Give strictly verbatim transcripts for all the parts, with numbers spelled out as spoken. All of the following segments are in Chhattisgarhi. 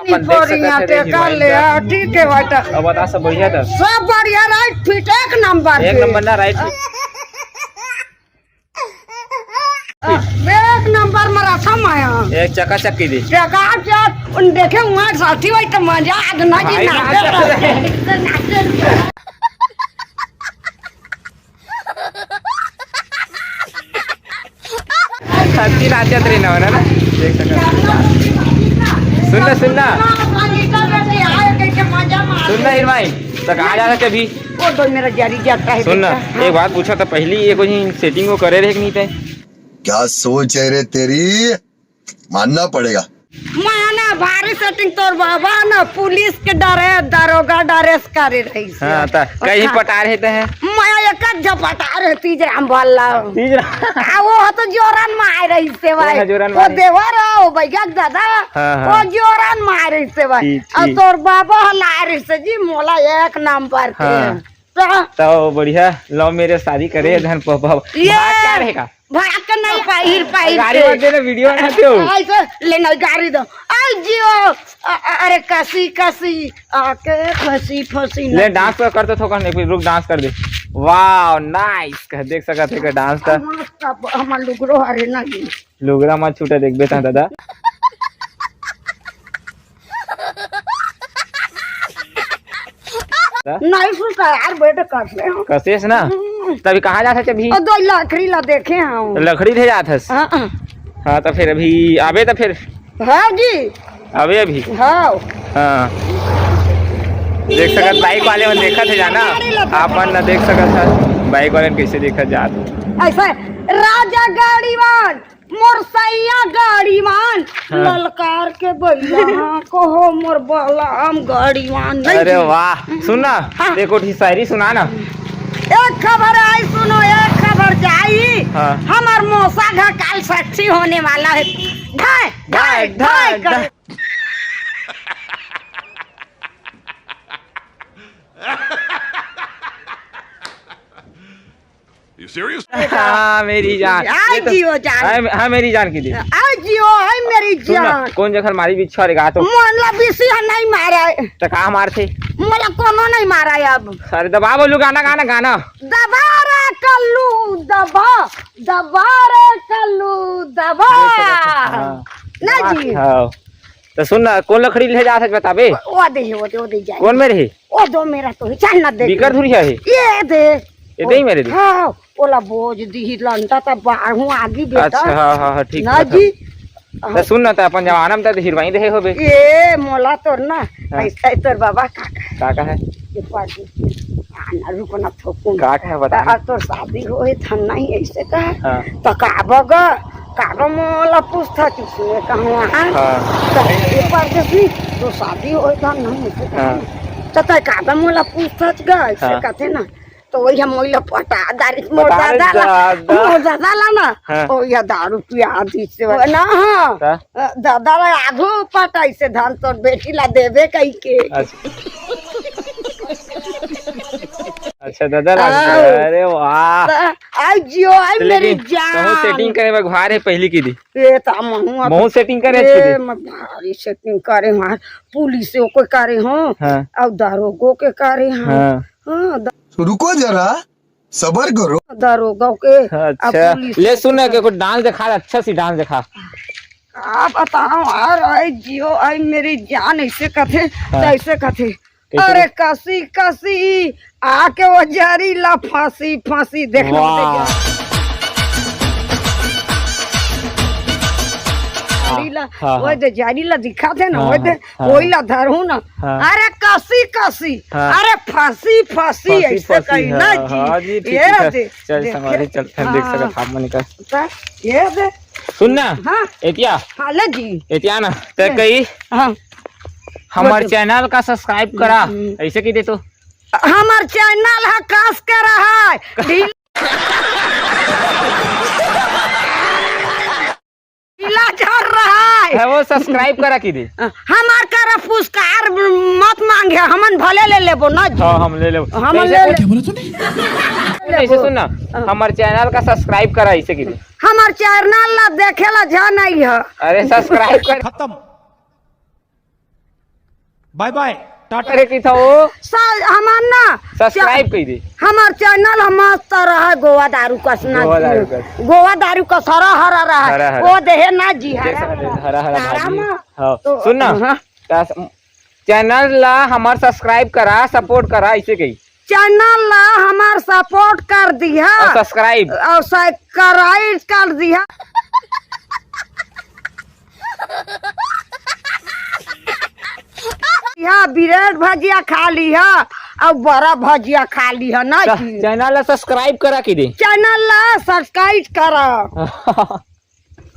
अपन देख सकत हे रे, हीरोइन ले, हाँ, ठीक है बेटा। अब बता, सब बढ़िया था? सब बढ़िया, राइट फिट, एक नंबर एक नंबर ना, राइट फिट। एक नंबर में रखा माया। एक चकाचक की दी। चकाचक, उन देखे हुआ साथी भाई तो मजा आज ना जी भाई, नाचे नाचे। छाती नाचत रही ना, ना, ना? देख सकत। सुन ना, सुन ना। सुन ना, हीर भाई, तो कहाँ जा सकते अभी? वो तो मेरा जारी जाता है सुन ना, बेटा। एक बात पूछा था, पहली ये कोई सेटिंग वो करे रहे कि नहीं थे? क्या सोच है रे तेरी, मानना पड़ेगा। मैं ना भारी सेटिंग तोर बाबा ना पुलिस के डरे, दरोगा डरे से करे रही से। हाँ, त कहीं पटा रहे ते हैं? मैं एक एक जब पटा रहे तीज राम भल्ला। तीज राम। आ, वो ह तो जोरन मार रही से भाई। वो जोरन वो मार। देवर हो भैया दादा। हाँ, हाँ। वो जोरन मार रही से भाई। ठीक, और ठीक। तोर बाबा हला रही से जी मोला एक नंबर के। हाँ। तो तो बढ़िया, लव मैरिज शादी करे, धन प-, प-, ये भाग क्या रहेगा? भाग के नहीं, पहिर, पहिर गाड़ी के। मत देना, वीडियो बनाते हो। ऐसे ले ना, गाड़ी दो। आई जियो, अ-, अ-, अरे कसी, कसी, आके फंसी, फंसी ले, ना। डांस तो कर तो थोकन, एक रुक, डांस कर दे। वाओ, नाइस, कह, देख सकत है के डांस था। हम, हम, हमार लुगरो हरे ना जी। लुगरा मत छूटे, देखबे ता दादा। नहीं सुनता यार, बैठ कर ले। कसेस ना? हम्म। तभी कहाँ जात हस अभी? ओ, दो लकड़ी ला देखे हम। तो लकड़ी ले जात हस? हाँ, हाँ। हाँ, तो फिर अभी आबे तो फिर? हाँ जी। अबे अभी? हाँ। हाँ। देख सकत बाइक वाले मन देखत है जाना। आपन ना देख सकत है बाइक वाले कैसे देखत जात। ऐसा राजा गाड़ी वान मोर सैया गाड़ी मान, हाँ। ललकार के बैला, हाँ, कहो मोर बलराम गाड़ी मान। नहीं अरे जी। वाह, सुन ना, हाँ। एक गोठी शायरी सुना ना। एक खबर आई सुनो, एक खबर जाई। हाँ। हमार मौसा घर काल षष्ठी होने वाला है। ढाई, ढाई, ढाई, ढाई ढाई, कर। ढाई। You serious? हाँ, मेरी जान। आ ये तो जियो जान। हाँ, हाँ, मेरी जान की दी। आ जियो, हाय मेरी सुन ना, जान। कौन जगह मारी बिच्छू रे गा तो? मोला बिसी ह नहीं मारा है। तो कहाँ मार थे? मोला कोनो नहीं मारा है अब। अरे दबा बोलू गाना, गाना, गाना। दबा रे कल्लू, दबा, दबा रे कल्लू, दबा। ये तो हाँ। ना जी। हाँ। तो सुन ना, कौन लकड़ी ले जात हस बताबे? वो दे, वो दे, वो दे जाए। कौन में रही? वो दो मेरा तो है, चल ना दे। बिकर धुरिया है? ये दे। ये दे ही मेरे दे। हाँ, ओला बोझ दी लंटा त बाहू आगी बेटा। अच्छा, हाँ, हाँ, हाँ, ठीक ना बात है। जी। तो सुन ना, तो अपन जमाना में तो हिरवाई दे होबे। ये मोला तो ना, हाँ। ऐसा ही तोर बाबा का का है? ये पार्टी। आना रुको ना थोकुन। का का है बता ना। आ, तोर शादी होए धन नहीं ऐसे का। हाँ। तो का बगा, का बा मोला पूछता किसने कहूँ, हाँ? हाँ। तो ये पार्टी तो शादी होए धन नहीं ऐसे का। हाँ। तो तै का बा मोला पूछता गा, ऐसे हाँ। कहते ना। तो वही हम वही ला पटा दारी, मोर बता रे दादा ला, दादा। मोर दादा ला ना, हाँ। ओ या दारू पिया दी से ना, हाँ। का? अ, दादा ला आधो पटा इसे धान तोर बेटी ला देबे कही के। अच्छा। अच्छा, दादा ला आओ। अरे वाह। त-, आई जियो, आई तो मेरी लेकिन जान। कहूँ सेटिंग करे बर गुहार है पहली की दी। ए, त महू अब महू सेटिंग करे ए, अच्छी दी। मैं भारी सेटिंग करे हूँ, पुलिसों को करे हूँ, हाँ। और दारोगों के करे हूँ। हाँ। हाँ, द- तो रुको जरा, सबर करो। दारोगा के, अच्छा, अब पुलिस ले के सुन ना, के कुछ डांस दिखा, अच्छा सी डांस दिखा। का बताओ यार, आई जियो, आई मेरी जान, ऐसे कथे, हाँ। तो ऐसे कथे। कैसे? अरे कसी, कसी, आके वो जारी ला फांसी, फांसी, देख लो, वाह। देख लो। जारी ला, हाँ, वो हाँ। दे जारी ला दिखा थे ना, हाँ, वो दे, हाँ। वही ला धरू ना। हाँ। अरे कसी, कसी, हाँ। अरे फांसी, फांसी, फांसी, ऐसे फांसी, कही ना हाँ, जी। हाँ जी, ठीक, ये ठीक है। दे, चल, देख, संगवारी, चल, फिर देख हाँ। सकत आप मन का। त ये दे। सुन ना, हाँ। एतिया। हाँ, ले जी। एतिया ना, ते ले। कही, हाँ। हमर बोल। चैनल का सब्सक्राइब करा, हम्म। ऐसे कही दे तो। हमर चैनल ह कस के रहा है। ढील- ढीला चल रहा है। है वो सब्सक्राइब करा की दे। हमार करा पुरस्कार मत मांगे, हमन भले ले लेबो ना। हाँ, हम ले लेबो। हम कैसे ले बोल-, ले- कैसे सुन ना, हाँ। हमर चैनल का सब्सक्राइब करा इसे की दे। हमर चैनल ला देखे ला जा नहीं है। अरे सब्सक्राइब कर। खत्म। बाय बाय, टाटा। करे की था वो? सर, हमार ना सब्सक्राइब कर दे। हमार चैनल हम मस्त रहा, गोवा दारू कस ना गोवा दारू कस। गोवा दारू कस हरा हरा रहा। हरा हरा। वो देहे ना जी, देख हरा सकते हैं, हरा। हरा हरा तारा भाजी। मा-, हाँ। तो सुन ना, हाँ। का स-, चैनल ला हमार सब्सक्राइब करा, सपोर्ट करा, इसे कही। चैनल ला हमार सपोर्ट कर दिहा। और सब्सक्राइब। और सब्सक्राइब कर दिहा। यह ब्रेड भजिया खा लिहा और बड़ा भजिया खा लिहा ना च-, जी। चैनल ला सब्सक्राइब करा के दे। चैनल ला सब्सक्राइब करा।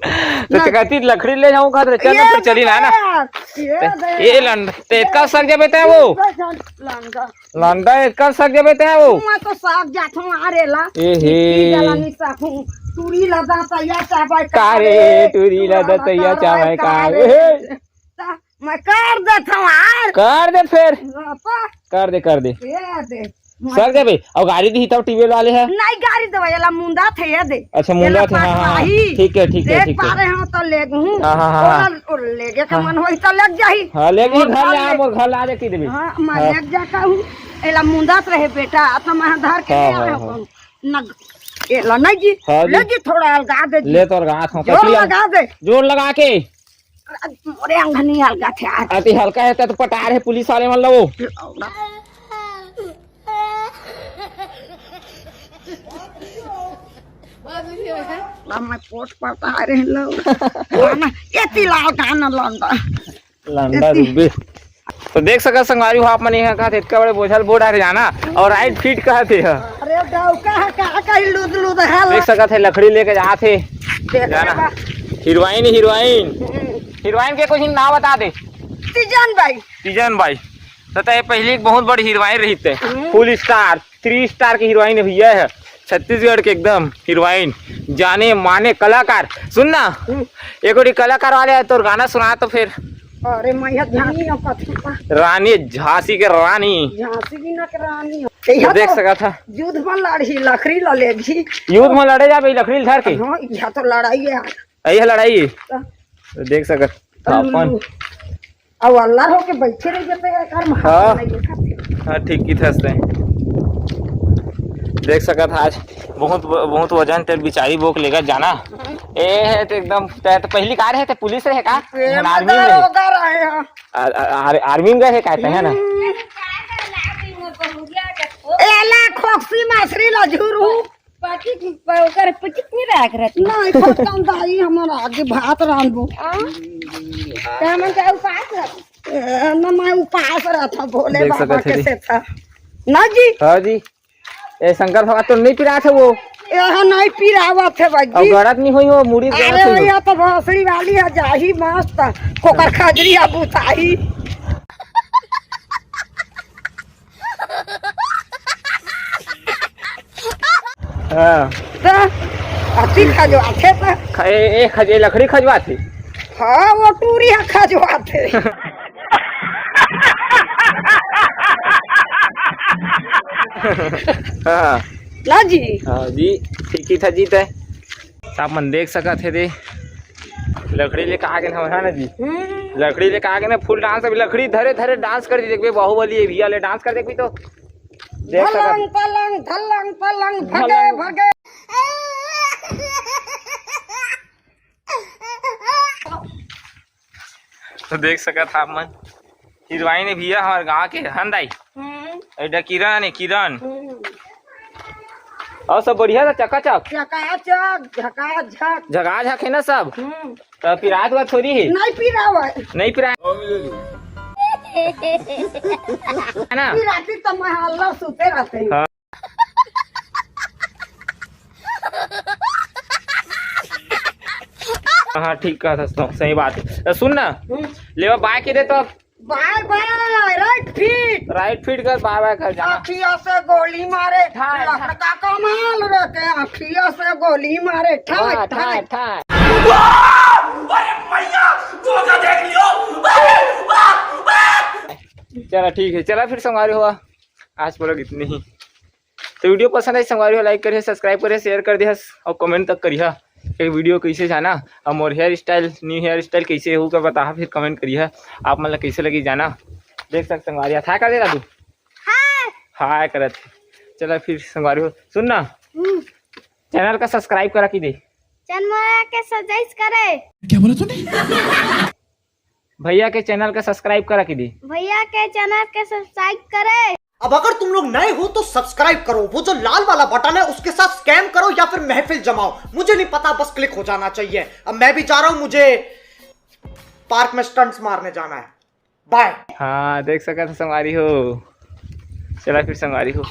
तो ना। चकती लकड़ी ले जाऊं खातिर चल ये फिर चली ना, ना। यार, ये ते, दे ये यार। लंड-, ते इतना सक जबे ते वो। लंडा। लंडा इतना सक जबे ते वो। मैं तो सक जात हूँ, आ रे ला। ए हे। इतनी जला नहीं सकूं। टूरी लदा तैया चावल का रे, टूरी लदा तैया चावल का रे। ता मैं कर देत हूँ यार। कर दे फिर। हाँ, तो कर दे, कर दे। ये दे। सर दे बे, और गाड़ी दी तब ट्यूबवेल वाले है। नहीं, गाड़ी दे, एला मुंदा थे, ये दे। अच्छा, मुंदा एला थे, हाँ, हाँ, हाँ। पटवाही। ठीक है, ठीक है, देख ठीक है। पा रहे हो तो ले गहूँ। हाँ, हाँ, हाँ, हाँ। ओला, ओला ले गए का हाँ। मन होई तो ले जाही। हाँ, ले गई, मोर घर ले घर आ, ले। मोर घर ला दे की देबे। हाँ, मैं हाँ। ले जाता हूँ। एला मुंदा रहे बेटा, तो मैं धर के हाँ, ले हाँ, आया हाँ। हूँ। न, एला नहीं जी, हाँ जी। ले जी, थोड़ा अलगा दे जी। ले तो अलगा, हाँ, जोर पकड़ लिया। लगा दे। जोर लगा के। अरे, मोरे अंगनी हल्का थे यार। अति हल्का है तो पटार है पुलिस वाले मन लो। ना मैं पोट पटा रहे लो। ना, ये तिलाल का ना लंडा। लंडा ये ति- रुबे। तो देख सकत संगवारी हो आप मन, यहाँ का इतना बड़े बोझल बोर्ड आ रहे जाना और राइट फीट कहते हैं। अरे डौका है, का कही लूद लूद है। देख सकत है लकड़ी लेके जात हे। देख जाना। Heroine, heroine. हम्म। हीरोइन के कुछ नाम बता दे। तीजन बाई। तीजन बाई। तो तय पहली एक बहुत बड़ी हीरोइन रही थे। हम्म। फुल स्टार, थ्री स्टार की हीरोइन भैया है। छत्तीसगढ़ के एकदम हीरोइन, जाने माने कलाकार। सुन ना, हम्म। एक गोटी कलाकार वाले है, तोर गाना सुना तो फिर। अरे मैं ध्यान नहीं कथू का। रानी झांसी के रानी। झांसी की ना के रानी। तो देख सकत हा। युद्ध में लड़ी, लकड़ी ला लेगी। युद्ध में लड़े जाबे, लकड़ी धर के। हाँ, यह तो लड़ाई है। यही है लड़ाई। तो तो देख सकत हा अपन। अब अल्लाह हो के बैठे रह जाते हैं, कर हाँ। नहीं खाते। हाँ, ठीक की थस तय। देख सकत हा आज बहुत, बहुत वजन तेल बिचारी बोक लेकर जाना। हाँ। ए है तो एकदम, तय तो पहली कार है, तो पुलिस रहे का? ए, आर्मी में रहे। आ-, आ-, आर-, आर्मी में गए है, कहते हैं ना? हम्म। एला खोक्सी मछरी ला झुरू। पचिक, ओकर पचिक नहीं रख रहती। नहीं, खत्म दाई, हमारा आगे भात रांधबो। आ? तो हमन का उपास रहती। ए, ना, मैं उपास रहता, भोले देख बाबा सकत है के जी। से था। ना जी। हाँ जी। ए, शंकर भगवान तो नहीं पिरात है वो। यहाँ नहीं पिरावत है भाई और जी। गड़त नहीं हुई हो, मुड़ी अरे गड़त हुई हो। भैया, तो भोसड़ी वाली है, जाही मस्त, कोकर खजरी है, बुताही। हाँ। तो अति खजवाथे तो। ख-, ए, ए, खज-, ए, लकड़ी खजवाथे। हाँ, वो टूरी है खजवाथे। हाँ। ना जी। हाँ जी, ठीक ही था जी तय। आप मन देख सकत हे दे, लकड़ी लेके आ गए ना, है ना जी? हम्म। लकड़ी लेके आ गए ना, फुल डांस, अभी लकड़ी धरे धरे डांस कर दी, देखबे बाहुबली ये भैया ले डांस कर देखबी तो। देख सकत। धलंग, पलंग, धलंग, पलंग, भगे, धलंग। भगे। तो देख सकत हा आप मन, हीरोइन है भैया हमारे गाँव के, हन दाई? हम्म। एडा किरण है, किरण। हम्म। और सब बढ़िया था, चकाचक? चकाचक, झकाझक। झकाझक है ना सब? हम्म। तो पिरात हुआ थोड़ी है? नहीं पिरावा। नहीं पिरा। है ना? पिराती तो मैं हल्ला सुते रहते हैं। हाँ। हाँ, ठीक कहा था, सही बात है। तो सुन ना, हम्म। लेवा बाय के दे तो। बाय बाय, राइट फीट। राइट फीट कर, बाय बाय कर जाना। अखिया से गोली मारे, ठाय, ठाय। लड़का कमाल रहते हैं, अखिया से गोली मारे, ठाय, हाँ, ठाय, ठाय। ठाय। वाह! अरे मैया, धोखा देख लियो। वाह! वाह! वाह! चला ठीक है, चला फिर संगवारी हो, आज vlog इतनी ही। तो वीडियो पसंद आई संगवारी हो, लाइक करिए, सब्सक्राइब करिए, शेयर कर दिया और कमेंट तक करिए एक वीडियो कैसे जाना और मोर hairstyle, new hairstyle कैसे होगा बताहा, फिर कमेंट करिए आप मन ला कैसे लगी जाना। देख सकत संगवारी, हाय कर दे ला तू। हाय। हाय करत। चला फिर संगवारी हो, सुन ना, हम्म। चैनल का सब्सक्राइब करा के दे। चैनल के सब्सक्राइब करे। क्या बोला तूने? भैया के चैनल का सब्सक्राइब करा के दे। भैया के चैनल के सब्सक्राइब करे। अब अगर तुम लोग नए हो तो सब्सक्राइब करो, वो जो लाल वाला बटन है उसके साथ स्कैम करो या फिर महफिल जमाओ, मुझे नहीं पता, बस क्लिक हो जाना चाहिए। अब मैं भी जा रहा हूँ, मुझे पार्क में स्टंट्स मारने जाना है। बाय। हाँ, देख सकत हे संगवारी हो। चला फिर संगवारी हो।